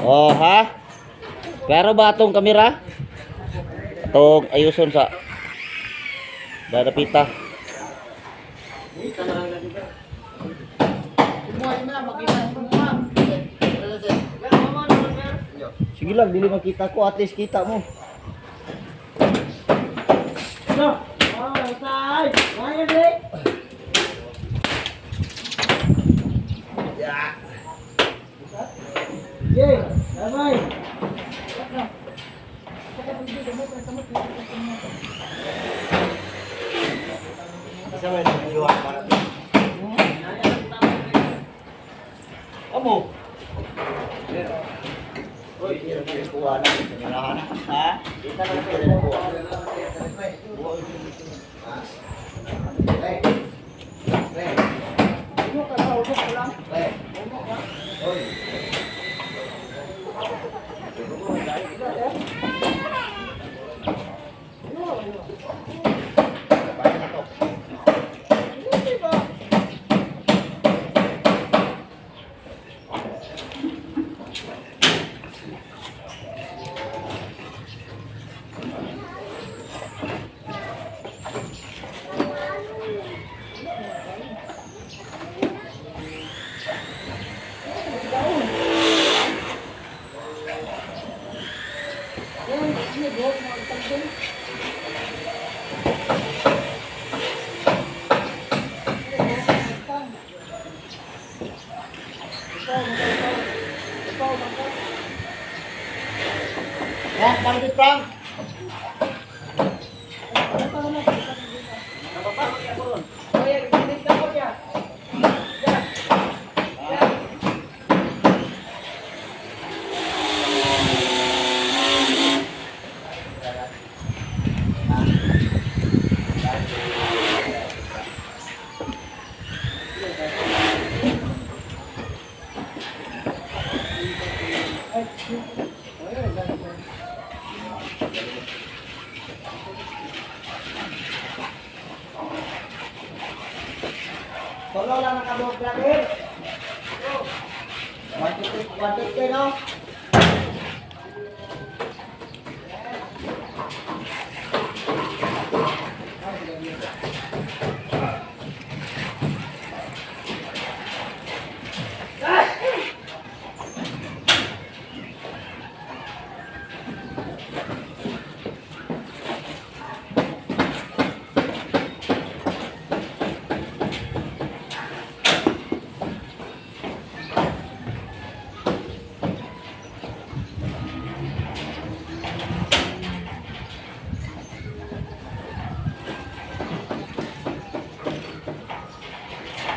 Oh, ha? Klaro ba atong kamera? Atong ayuson sa Darapita. Sige lang, dili makita ko. At least kita mo. Amo. Ha? Yan, tama Frank. Solo lang nakabuhok, brother. One, two, three, one, two, three, no?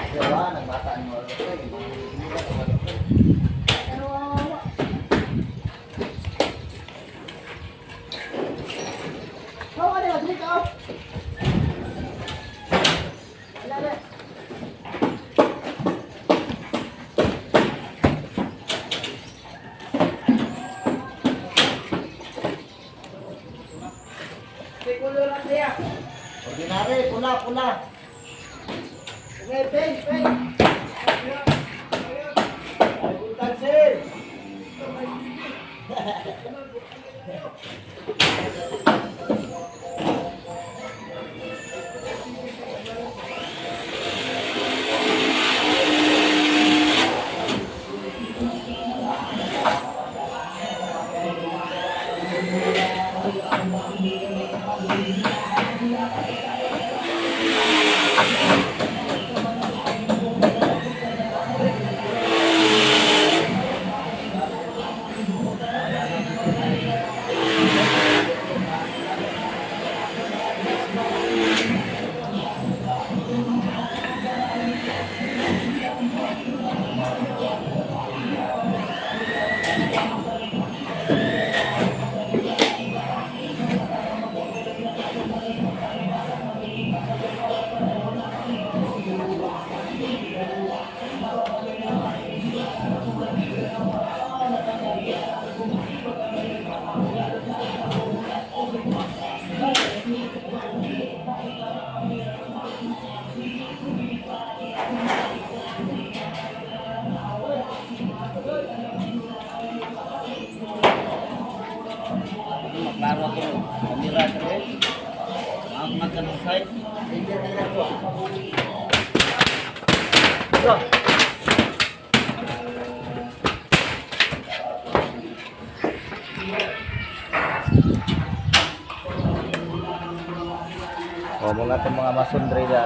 Diba, nagbataan mo. Ordinary, pula, pula. Okay, peng, peng. Ay, puntan, sir. Klaro itong kamera sa rin. Ang magkanong site. Go. O, muna itong mga masundre na.